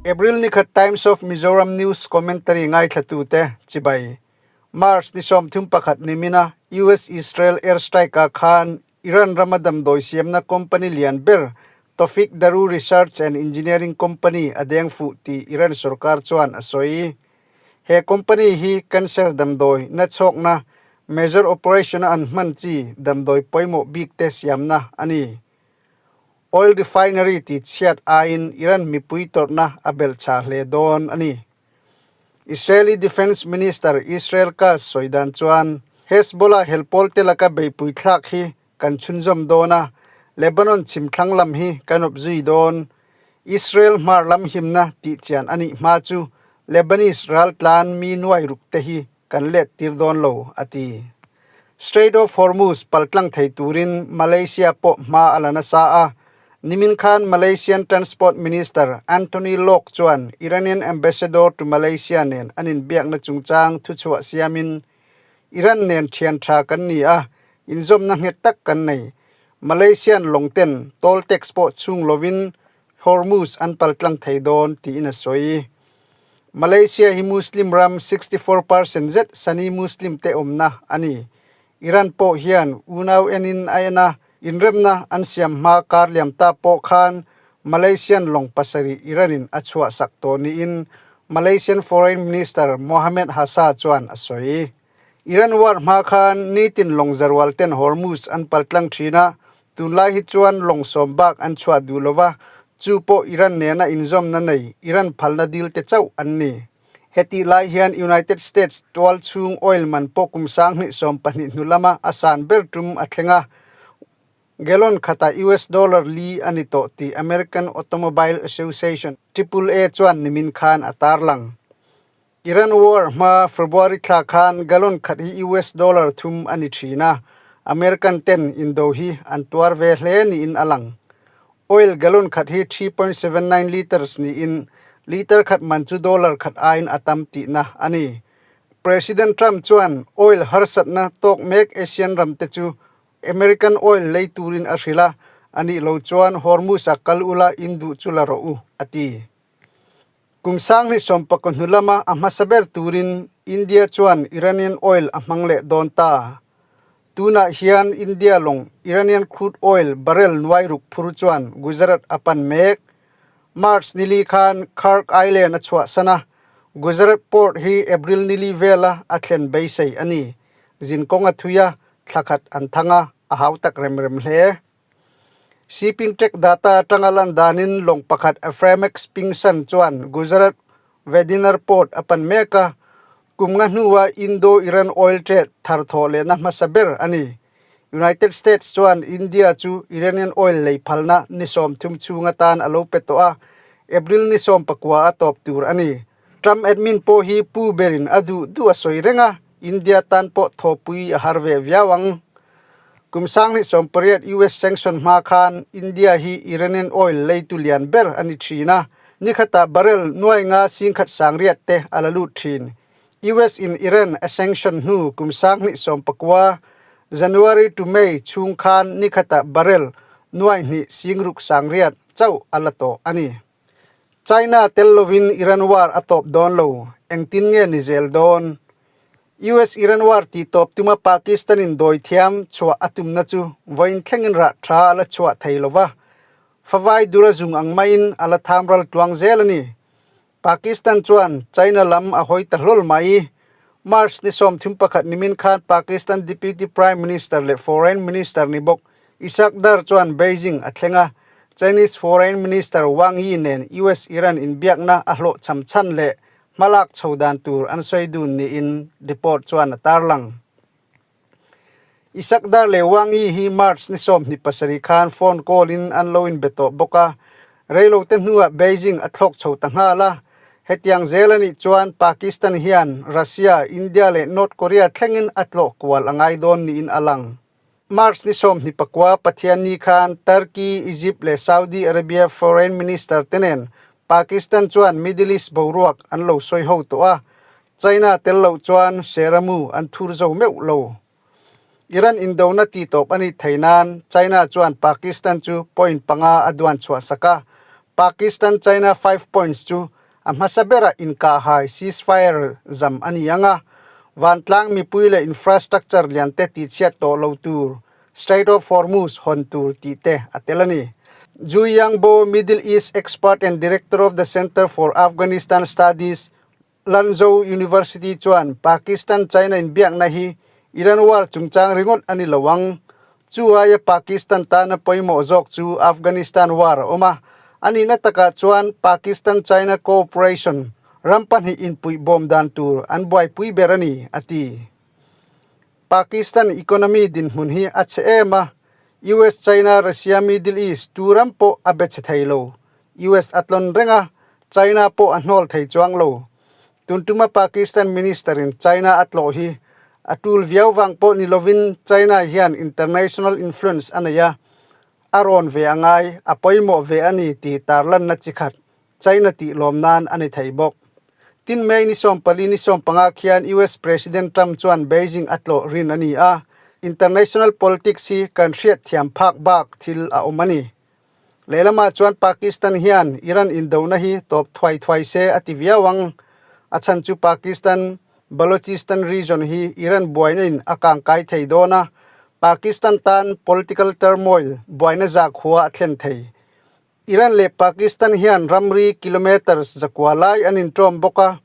April ni khat Times of Mizoram News commentary ngaithlatute chibai. March ni 31 nimina US-Israel airstrike-ah khan Iran rama damdawi siamna company lian ber Tawfiq Daru Research and Engineering Company a deng fuh tih Iran sorkar chuan a sawi. He company hi cancer damdawi nachhawkna major operation-a an hman chi damdawi pawimawh bik te siamna a ni. Oil refinery tih chhiat aiin Iran mipui tawrhna a belh chhah hle dawn a ni. Israeli Defence Minister Israel Katz sawi dan chuan Hezbollah helpawl te laka beihpui thlak hi kan chhunzawm dawn a, Lebanon chhim thlang lam hi kan awp zui dawn. Israel hmar lam himna tih chian a nih hma chu Lebanese raltlan mi nuai ruk te hi kan let tir dawn lo, a ti. Strait of Hormuz paltlang thei turin Malaysia pawh hma a la nasa a, nimin khan Malaysian Transport Minister Anthony Loke chuan Iranian Ambassador to Malaysia nen an inbiakna chungchang thuchhuah siamin, Iran nen thian tha kan ni a, inzawmna nghet tak kan nei. Malaysian lawng ten toll tax pawh chhung lovin Hormuz an paltlang thei dawn tiin a sawi. Malaysia hi Muslim ram 64 percent zet Sunni Muslim te awmna a ni. Iran pawh hian unau enin a en a, inremna an siam hma kar liam ta pawh khan Malaysian lawng pasarih Iran-in a chhuahsak tawh niin Malaysian Foreign Minister Mohamed Hasa chuan a sawi. Iran war hma khan nitin lawng zarual ten Hormuz an paltlang thin a, Tunlai hi chuan lawng sawm bak an chhuah duh lo va, chu pawh Iran nena inzawmna nei Iran phalna dil te chauh an ni. Hetih lai hian United States tual chhung oil man pawh kum 2012 hnu lama a san ber tum a thleng a, gallon khatah US dollar li a ni tawh tih American Automobile Association, AAA, chuan nimin khan a tarlang. Iran war hma February thla khan gallon khat hi US dollar thum a ni thin a, American ten indo hi an tuar ve hle niin a lang. Oil gallon khat hi 3.79 litres niin liter khat man chu dollar khat aiin a tam tihna a ni. President Trump chuan oil harsatna tawk mek Asian ram te chu American oil lei turin a hrilh a, a nih lo chuan Hormuz-a kal ula in duh chu la rawh u, a ti. Kum 2019 hnu lama a hmasa ber turin India chuan Iranian oil a hmang leh dawn ta. Tunah hian India lawng Iranian crude oil barrel nuai ruk phur chuan Gujarat a pan mek. March nili khan Kharg Island a chhuahsan a, Gujarat port hi April nili vela a thlen beisei a ni. Zinkawng a thui a, thla khat an thang a, a hau tak rem rem hle. Shipping Track data atanga lan danin lawng pakhat Aframax Pingsan chuan Gujarat Vadinar Port a pan mek a, kum nga hnua Indo-Iran oil trade thar thawh lehna hmasa ber a ni. United States chuan India chu Iranian oil lei phalna ni 30 chhung atan a lo pe tawh a, April ni 19 a tawp tur a ni. Trump admin pawh hi pu berin a duh duh a sawi reng a, India tan pawh thawpui a har ve viau ang. Kum 2018 US sanction hma khan India hi Iranian oil leitu lian ber a ni thin a, ni khatah barrel nuai nga singkhat sangriat te a la lut thin. US in Iran a sanction hnu kum 2019 January to May chhung khan ni khatah barrel nuai hnih singruk sangriat chauh a la tawh a ni. China tel lovin Iran war a tawp dawn lo, engtin nge ni zel dawn? US-Iran war tih tawp tuma Pakistan-in dawi thiam chhuah a tumna chu vawiin thlengin rah tha a la chhuah thei lo va, favai dura zung ang maiin a la tham ral tluang zel a ni. Pakistan chuan China lam a hawi ta hlawl mai. March ni 31 nimin khan Pakistan Deputy Prime Minister leh Foreign Minister ni bawk Ishaq Dar chuan Beijing a thleng a, Chinese Foreign Minister Wang Yi nen US-Iran inbiakna a hlawhchham chhan leh hmalak chho dan tur an sawi dun niin report chuan a tarlang. Ishaq Dar leh Wang Yi hi March ni 27 khan phone call in an lo inbe tawh bawk a, reilote hnuah Beijing a thlawk chho ta nghal a. Hetiang zel a nih chuan Pakistan hian Russia, India leh North Korea thlengin a tlawh kual a ngai dawn niin a lang. March ni 29 Pathianni khan Turkey, Egypt leh Saudi Arabia Foreign Minister te nen Pakistan chuan Middle East boruak an lo sawi ho tawh a, China tel loh chuan Seramu an thur zo meuh lo. Iran indona ti tawp a nih thei nan China chuan Pakistan chu point panga a duan chhuah sak a, Pakistan-China five points chu. A hmasa berah inkahhai, ceasefire, zam a ni ang a, vantlang mipui leh infrastructure lian te tihchhiat tawh lo tur, Strait of Hormuz hawn tur tih te a tel a ni. Zhu Yangbo, Middle East expert and director of the Center for Afghanistan Studies, Lanzhou University chuan Pakistan-China inbiakna hi Iran war chungchang ringawt a ni lo ang. Chu aia Pakistan tana pawimawh zawk chu Afghanistan war a awm a, a nihna takah chuan Pakistan-China cooperation ram pahnih inpuihbawm dan tur an buaipui ber a ni, a ti. Pakistan economy dinhmun hi a chhe em a, US, China, Russia, Middle East tu ram pawh a be chhe thei lo. US a tlawn reng a, China pawh a hnawl thei chuang lo. Tuntuma Pakistan Minister in China a tlawh hi a tul viau vang pawh ni lovin China hian international influence a nei a, a rawn ve a ngai, a pawimawh ve a ni tih tarlanna chi khat China tih lawm nan a ni thei bawk. Tin May ni 14 ni 15 khian US President Trump chuan Beijing a tlawh rin a ni a, international politics hi kan hriat thiam phak bak thil a awm a ni. Lehlamah chuan Pakistan hian Iran indona hi tawp thuai thuai se a ti viau ang. A chhan chu Pakistan Balochistan region hi Iran buaina in a kangkai thei dawn a, Pakistan tan political turmoil buaina zakhua a thlen thei. Iran leh Pakistan hian ramri kilometres zakua lai an inṭawm bawk a,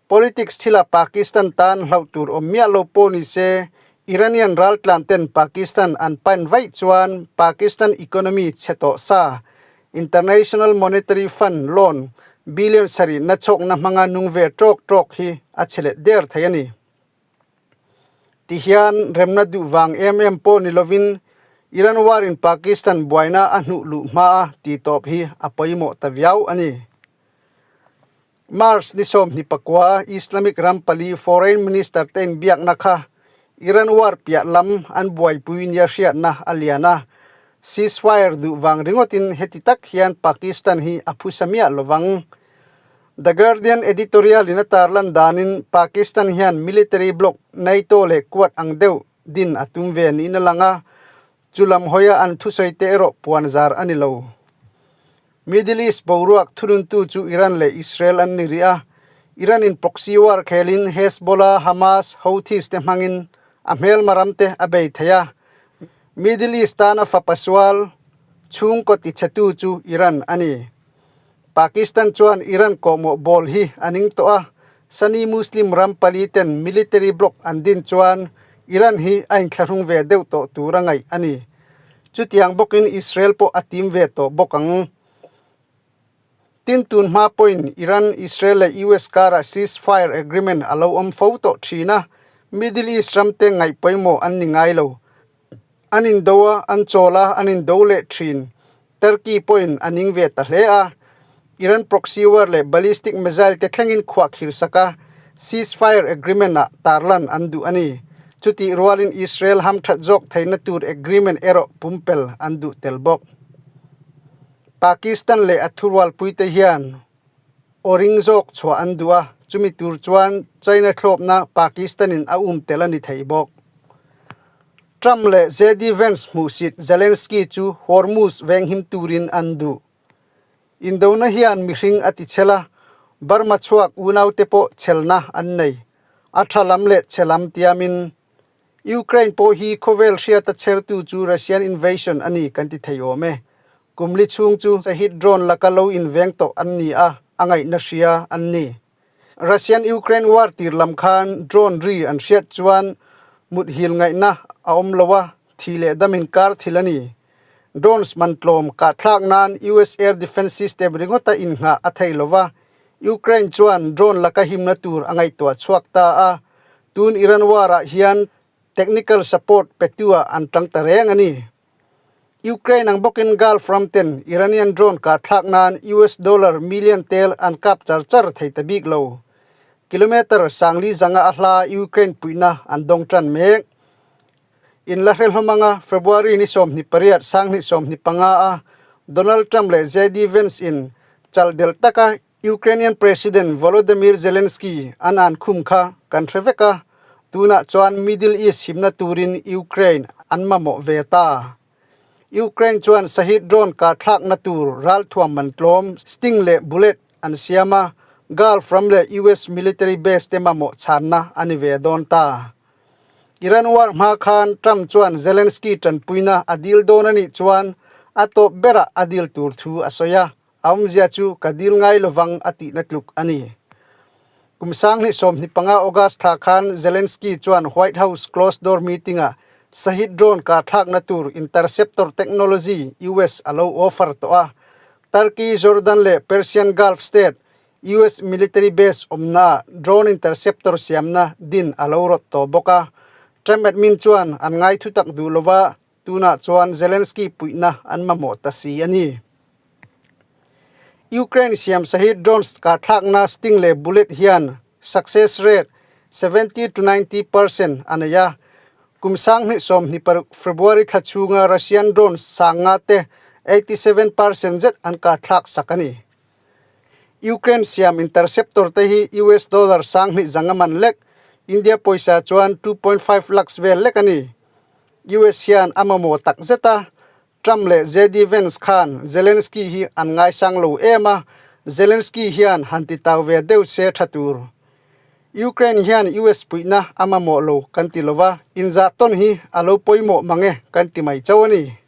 politics thilah Pakistan tan hlauh tur awm miah lo pawh ni se, Iranian raltlan ten Pakistan an pan vaih chuan Pakistan economy chhe tawh sa, International Monetary Fund loan billion sarih na chhawkna hmanga nung ve tawk tawk hi a chhe leh der thei a ni. Tihian remna duh vang em em pawh ni lovin Iran war in Pakistan buaina a hnuh luh hmaa tih tawp hi a pawimawh ta viau a ni. March ni 29 Islamic ram pali foreign minister te inbiakna kha Iran war piah lam an buaipui nia hriatna a lian a, ceasefire duh vang ringawtin heti tak hian Pakistan hi a phusa miah lovang. The Guardian editorial in a tarlan danin Pakistan hian military bloc NATO leh Quad ang deuh din a tum ve niin a lang a, chu lam hawia an thusawi te erawh puan zar a ni lo. Middle East boruak thununtu chu Iran leh Israel an ni rih a, Iran in proxy war khelin Hezbollah, Hamas, Houthis te hmangin a hmelma ram te a bei thei a, Middle East tana fapa sual chhungkaw tichhetu chu Iran a ni. Pakistan chuan Iran kawhmawh bawl hi a ning tawh a, Sunni Muslim ram pali ten military bloc an din chuan Iran hi a inthlahrung ve deuh tawh tur a ngaih a ni. Chutiang bawkin Israel pawh a tim ve tawh bawk ang. Tin tun hma pawhin Iran, Israel leh US karah ceasefire agreement a lo awm fo tawh thin a, Middle East ram te ngaih pawimawh an ni ngai lo. An indo a, an chawl a, an indo leh thin. Turkey pawhin a ning ve ta hle a, Iran proxy war leh ballistic missile te thlengin khuah khir sak a, ceasefire agreement ah tarlan an duh a ni. Chutih rualin Israel hamthat zawk theihna tur agreement erawh pumpel an duh tel bawk. Pakistan leh a thurualpuite hian aw ring zawk chhuah an duh a, chumi tur chuan China thlawpna Pakistan-in a um tel a ni thei bawk. Trump leh JD Vance hmuhsit Zelensky chu Hormuz venghim turin an duh. Indona hian mihring a ti chhel a, Burma chhuak unaute pawh chhelna an nei. A tha lam leh chhe lam tiamin Ukraine pawh hi khawvel hriata chhertu chu Russian invasion a ni kan ti thei awm e. Kum li chhung chu Shahid drone laka lo inveng tawh an ni a, a ngaihna hria an ni. Russian-Ukraine war tir lam khan drone ri an hriat chuan muthil ngaihna a awm lo a, thi leh dam inkar thil a ni. Drones man tlawm kahthlak nan US air defence system ringawta innghah a thei lo va, Ukraine chuan drone laka himna tur a ngaihtuah chhuak ta a, tun Iran war-ah hian technical support petu-ah an tang ta reng a ni. Ukraine ang bawkin Gulf ram ten Iranian drone kah thlak nan US dollar million tel an kap char char thei ta bik lo. Kilometre sangli zanga a hla Ukraine puihna an dawng tan mek. In la hre hlawm anga February ni 28 2025 a Donald Trump leh JD Vance in chal del taka Ukrainian President Volodymyr Zelensky an an khum kha kan hre vek a, tunah chuan Middle East himna turin Ukraine an mamawh ve ta. Ukraine chuan Shahid drone kah thlakna tur ralthuam man tlawm, Sting leh Bullet an siam a, Gulf ram leh US military base te mamawh chhanna a ni ve dawn ta. Iran war hma khan Trump chuan Zelensky tanpuina a dil dawn a nih chuan a tawp berah a dil tur thu a sawi a, a awmzia chu ka dil ngai lovang a tihna tluk a ni. Kum 2025 August thla khan Zelensky chuan White House closed door meeting-ah Shahed drone kah thlakna tur interceptor technology US a lo offer tawh a, Turkey, Jordan leh Persian Gulf state US military base awmnaah drone interceptor siamna din a lo rawt tawh bawk a. Trump admin chuan an ngai thutak duh lova tunah chuan Zelensky puihna an mamawh ta si a ni. Ukraine siam Shahed drones kah thlakna sting leh bullet hian success rate 70 to 90% a nei a. Kum 2026 February thla chhunga Russian drones sanga te 87% zet an kah thlak sak a ni. Ukraine siam interceptor te hi US dollar 2,000 zanga man lek, India pawisa chuan 2.5 lakhs vel lek a ni. US hian a mamawh tak zet a, Trump leh JD Vance khan Zelensky hi an ngaisang lo em a, Zelensky hian han ti tau ve deuh se tha tur. Ukraine hian US puihna a mamawh lo kan ti lova, inzah tawn hi a lo pawimawh mang e kan ti mai chauh a ni.